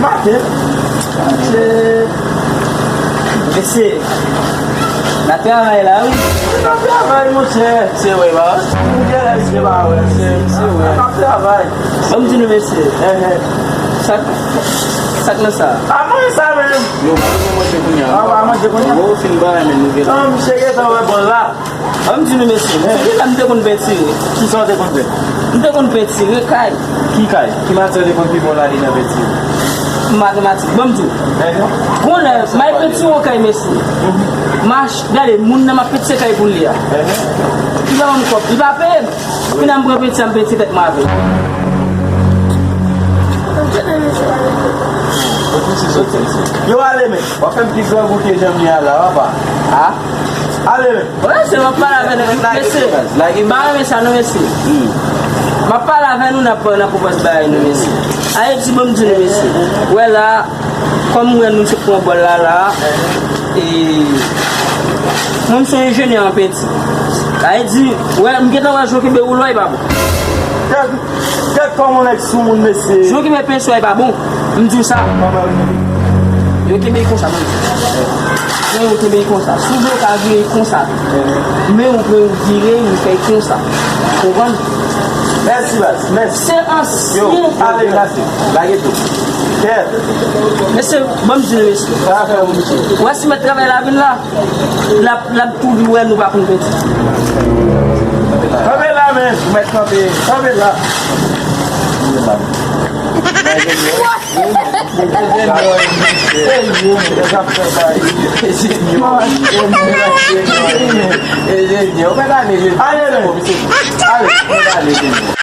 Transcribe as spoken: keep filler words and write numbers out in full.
Maten. Mesye, n ap travay la, wi. N ap travay, monchè. Se vre, ba. Ou genlè se pa vre. Se, se vre. N ap travay. Ban m di nou, mesye. Sa, sa k nan sa? A, manje sa menm. Yo, pa manje kounye a. A, pa manje kounye a. Yo, fin bagay, men nou gen. Non, misye gentan wè bòl la. Ban m di nou, mesye, depi lè m te konn pentire. Kisa w te konn fè? M te konn pentire kay. Ki kay? Ki matyè w te konn pi bon lale nan pentire? Matematik. Ban m di w. Gon lè, m al pentire yon kay, mesye. M al gade, moun nan m ap pentire kay pou li a. Li pa ban m kòb, li pa peye m. Kounye a m pran penti a, m pentire tèt mwen avè l. Yo, ale men. W ap fè m pi grangou ke jan m ye a la, papa. A? Ale men. Wè, se m ap pale avè nou, mesye. M pa renmen sa, non, mesye. M ap pale avè nou, n ap, n ap konprann bagay, non, mesye. Ayiti, ban m di nou, mesye. Wè la, kòm m wè nou se pran bòl la, la, e, mwen, m se enjenyè an penti. Ayiti, wè, m gentan wè jan w kenbe woulo a, e pa bon. Gad kòman nèg soumoun, mesye. Jan w kenbe penswa, e pa bon. M di w sa. Kòman yo kenbe? Yo kenbe konsa, ban m di w. Jan yo kenbe konsa. Si w vle, w ka vire konsa. Men w pou w vire, w fè konsa. Konprann? Mèsi, baz. Mèsi. Se ansyen. Yo, ale, lage tou. Kèt. Mesye, ban m di nou, mesye. Sa fè w, mesye. Wè si mèt travay la vin la. L ap, l ap tou di wè nou pa konn penti. Kanpe la, men. Ou mèt kanpe. Kanpe la. Ale, men. Ale, men.